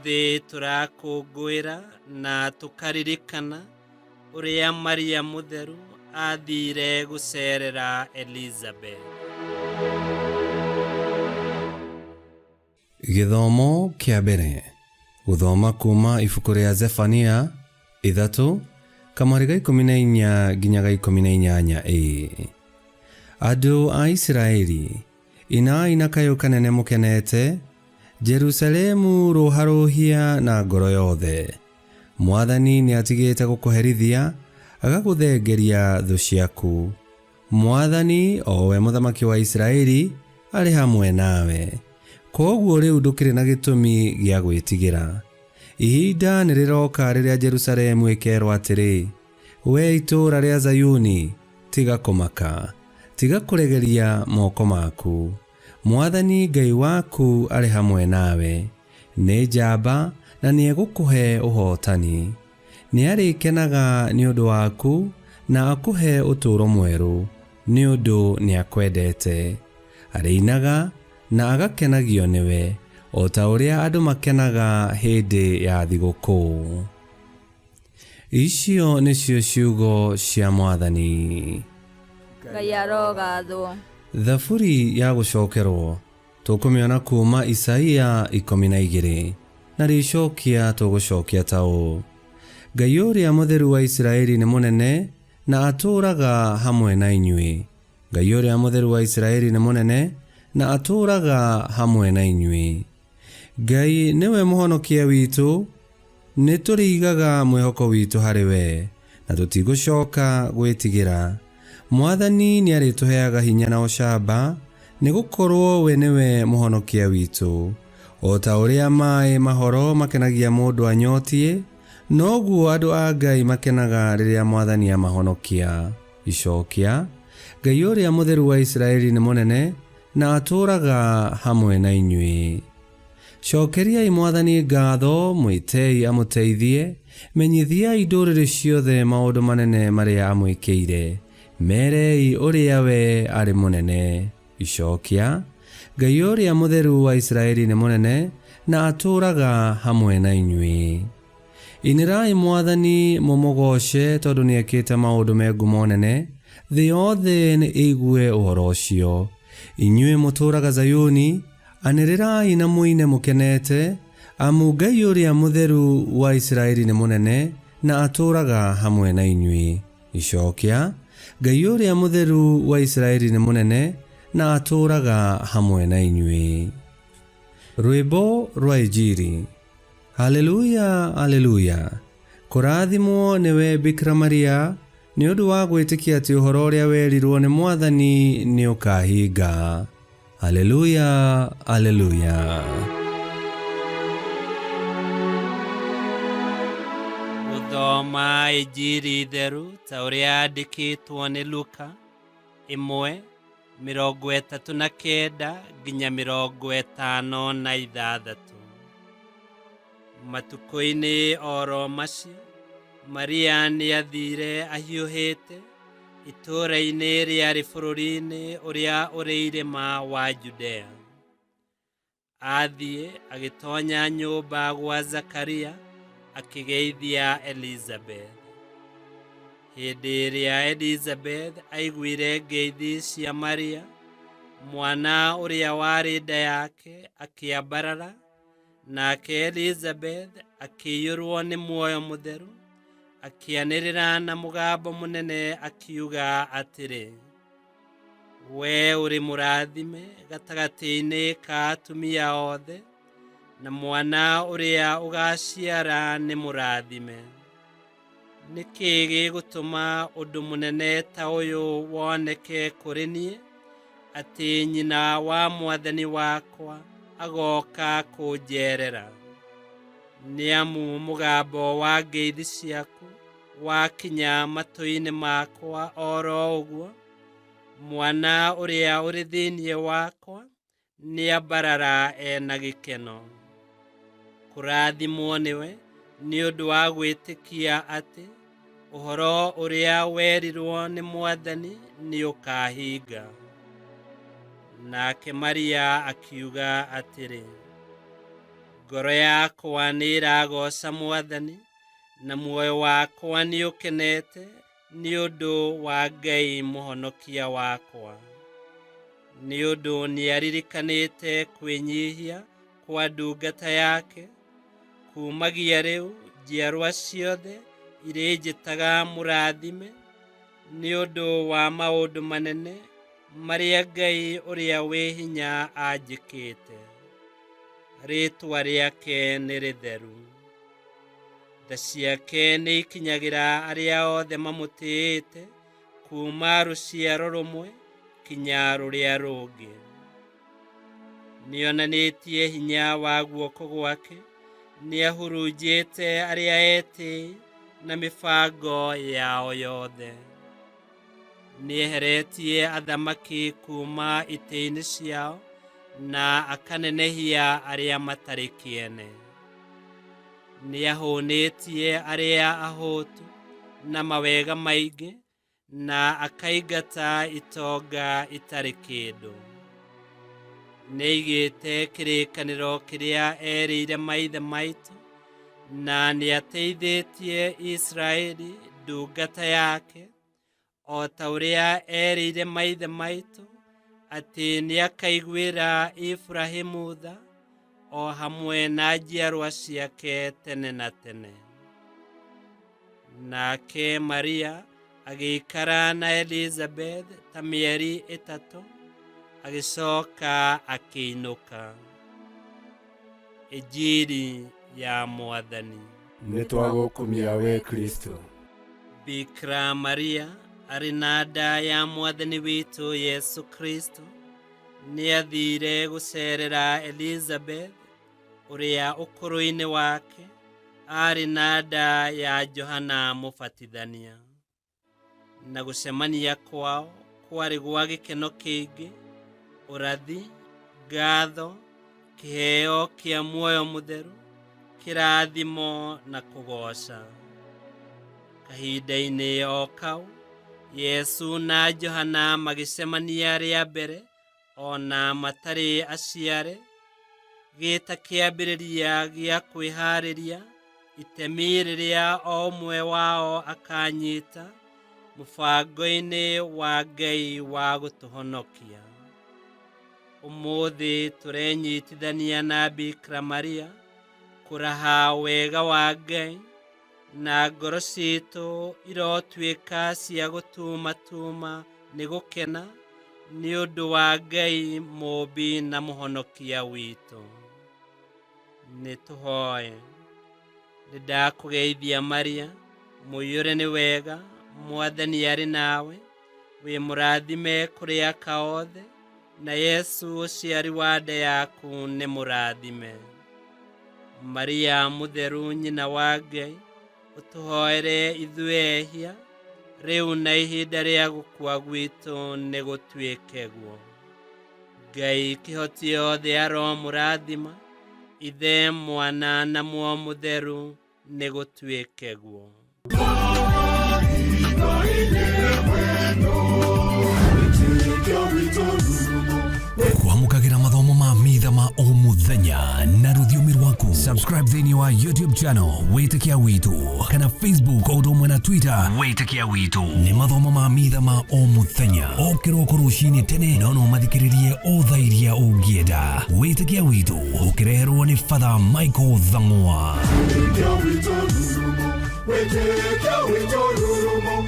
Ũmũthĩ tũrakũngũĩra na tũkaririkana ũrĩa Maria Mũtheru aathire gũceerera Elizabeth. Gĩthomo kĩa mbere gũthoma kuuma ibuku rĩa Zefania 3 kamweri ga 14 nginya ga 18 a. Andũ a Isiraeli, inai na kayũ kanene mũkenete, Jerusalemu rũharũhia na ngoro yothe. Mwathani nĩatigĩte gũkũherithia, agagũthengeria thũ ciaku. Mwathani, o we Mũthamaki wa Isiraeli, arĩ hamwe nawe. Kwoguo rĩu ndũkĩrĩ na gĩtũmi gĩa gwĩtigĩra. Ihinda nĩrĩroka rĩrĩa Jerusalemu ĩkeerwo atĩrĩ, Wee itũũra rĩa Zayuni, tiga kũmaka, tiga kũregeria moko maku. Mwathani Ngai waku arĩ hamwe nawe, nĩ njamba na nĩegũkũhe ũhootani. Nĩarĩkenaga nĩ ũndũ waku na akũhe ũtũũro mwerũ, nĩ ũndũ nĩakwendete. Arĩinaga na agakenagio nĩwe, o ta ũrĩa andũ makenaga hĩndĩ ya thigũkũ. Icio nĩcio ciugo cia Mwathani. Ngai arogathwo. Thaburi ya gũcokerwo tũkũmĩona kuuma Isaia 12, na rĩcokia tũgũcokia ta ũũ: Ngai ũrĩa Mũtheru wa Isiraeli nĩ mũnene na atũũraga hamwe na inyuĩ. Ngai ũrĩa Mũtheru wa Isiraeli nĩ mũnene na atũũraga hamwe na inyuĩ. Ngai nĩwe mũhonokia witũ, nĩ tũrĩigaga mwĩhoko witũ harĩ we, na tũtigũcoka gwĩtigĩra. Mwathani nĩarĩtũheaga hinya na ũcamba, nĩ gũkorwo we nĩwe mũhonokia witũ. O ta ũrĩa maĩ mahoro makenagia mũndũ anyotiĩ, noguo andũ a Ngai makenaga rĩrĩa Mwathani amahonokia. Icokia, Ngai ũrĩa Mũtheru wa Isiraeli nĩ mũnene, na atũũraga hamwe na inyuĩ. Cokeriai Mwathani ngatho, mwĩtei amũteithie, menyithiai ndũrĩrĩ ciothe maũndũ manene marĩa amwĩkĩire, merei ũrĩa we arĩ mũnene. Icokia, Ngai ũrĩa Mũtheru wa Isiraeli nĩ mũnene, na atũũraga hamwe na inyuĩ. Inĩrai Mwathani mũmũgooce, tondũ nĩekĩte maũndũ me ngumo nene, thĩ yothe nĩ ĩigue ũhoro ũcio. Inyuĩ mũtũũraga Zayuni, anĩrĩrai na mũine mũkenete, amu Ngai ũrĩa Mũtheru wa Isiraeli nĩ mũnene, na atũũraga hamwe na inyuĩ. Icokia, Ngai ũrĩa Mũtheru wa Isiraeli nĩ mũnene, na atũũraga hamwe na inyuĩ. Rwĩmbo rwa Injiri. Haleluya, haleluya! Kũrathimwo nĩwe Bikira Maria, nĩ ũndũ wa gwĩtĩkia atĩ ũhoro ũrĩa werirwo nĩ Mwathani nĩ ũkahinga. Haleluya, haleluya! Gũthoma Injiri theru ta ũrĩa yandĩkĩtwo nĩ Luka 1:39 nginya 56. Matukũ-inĩ oro macio, Maria nĩathiire ahiũhĩte itũũra-inĩ rĩarĩ bũrũri-inĩ ũrĩa ũrĩ irĩma wa Judea. Athiĩ agĩtonya nyũmba gwa Zakaria akĩgeithia Elizabeth. Hĩndĩ ĩrĩa Elizabeth aiguire ngeithi cia Maria, mwana ũrĩa warĩ nda yake akĩambarara, nake Elizabeth akĩiyũrwo nĩ muoyo mũtheru, akĩanĩrĩra na mũgambo mũnene akiuga atĩrĩ, Wee ũrĩ mũrathime gatagatĩ-inĩ ka atumia othe, na mwana ũrĩa ũgaaciara nĩ mũrathime. Nĩ kĩĩ gĩgũtũma ũndũ mũnene ta ũyũ woneke kũrĩ niĩ, atĩ nyina wa mwathani wakwa agoka kũnjeerera? Nĩ amu mũgambo wa ngeithi ciaku wakinya matũ-inĩ makwa o ro ũguo, mwana ũrĩa ũrĩ thĩinĩ wakwa nĩambarara e na gĩkeno. Kũrathimwo nĩwe nĩ ũndũ wa gwĩtĩkia atĩ ũhoro ũrĩa werirwo nĩ Mwathani nĩũkahinga. Nake Maria akiuga atĩrĩ, Ngoro yakwa nĩĩragooca Mwathani, na muoyo wakwa nĩũkenete nĩ ũndũ wa Ngai mũhonokia wakwa. Nĩ ũndũ nĩaririkanĩte kwĩnyihia kwa ndungata yake. Kumagia rĩu njiarwa ciothe irĩnjĩtaga mũrathime nĩ ũndũ wa maũndũ manene marĩa Ngai ũrĩa wĩ hinya anjĩkĩte. Rĩĩtwa rĩake nĩ rĩtheru. Tha ciake nĩikinyagĩra arĩa othe mamũtĩĩte kuma rũciaro rũmwe kinya rũrĩa rũngĩ. Nĩonanĩtie hinya wa guoko gwake, nĩahurunjĩte arĩa etĩĩi na mĩbango yao yothe. Nĩeheretie athamaki kuma itĩ-inĩ ciao na akanenehia arĩa matarĩ kĩene. Nĩahũnĩtie arĩa ahũtu na mawega maingĩ na akaingata itonga itarĩ kĩndũ. Nĩaigĩte kĩrĩkanĩro kĩrĩa erĩire maithe maitũ na nĩateithĩtie Isiraeli ndungata yake o ta ũrĩa erĩire maithe maitũ atĩ nĩakaiguĩra Iburahĩmu tha o hamwe na njiarwa ciake tene na tene. Nake Maria agĩikara na Elizabeth ta mĩeri 3, agĩcoka akĩinũka. Injiri ya Mwathani. Nĩtwagũkumia we Kristo. Bikira Maria arĩ na nda ya Mwathani witũ Yesu Kristo nĩathire gũcerera Elizabeth ũrĩa ũkũrũ-inĩ wake arĩ na nda ya Johana Mũbatithania. Na gũcemania kwao kwarĩ gwa gĩkeno kĩingĩ, ũrathi, ngatho, kĩheo kĩa muoyo mũtheru, kĩrathimo na kũgooca. Kahinda-inĩ o kau, Yesu na Johana magĩcemania rĩa mbere ona matarĩ aciare, gĩta kĩambĩrĩria gĩa kwĩharĩria itemi rĩrĩa o ũmwe wao akanyita mũbango-inĩ wa Ngai wa gũtũhonokia. Ũmũthĩ tũrenyitithania na Bikira Maria kũraha wega wa Ngai na ngoro citũ irotuĩka cia gũtumatuma nĩ gũkena nĩ ũndũ wa Ngai mũũmbi na mũhonokia witũ. Nĩtũhoe. Nĩndakũgeithia Maria, mũiyũre nĩ wega, Mwathani arĩ nawe, wĩ mũrathime kũrĩ aka othe, na Yesu ũciari wa nda yaku nĩ mũrathime. Maria mũtheru nyina wa Ngai, ũtũhoere ithuĩ ehia, rĩu na ihinda rĩa gũkua gwitũ nĩ gũtuĩke guo. Ngai kĩhoti yothe aromũrathima, Ithe, Mwana na Muoyo Mũtheru nĩ gũtuĩke guo. Kwamũkagĩra mathomo ma mitha ma o mũthenya na rũthiomi rwaku. Subscribe thĩinĩ wa YouTube channel Wĩtĩkia Witũ kana Facebook o ũndũ ũmwe na Twitter Wĩtĩkia Witũ. Nĩ mathomo ma mitha ma o mũthenya o kĩroko rũcinĩ tene, no no mathikĩrĩrie o thaa iria ũngĩenda. Wĩtĩkia Witũ ũkĩreherwo nĩ Father Michael Thang'wa. Wĩtĩkia witũ rurumo, wĩtĩkia witũ rurumo.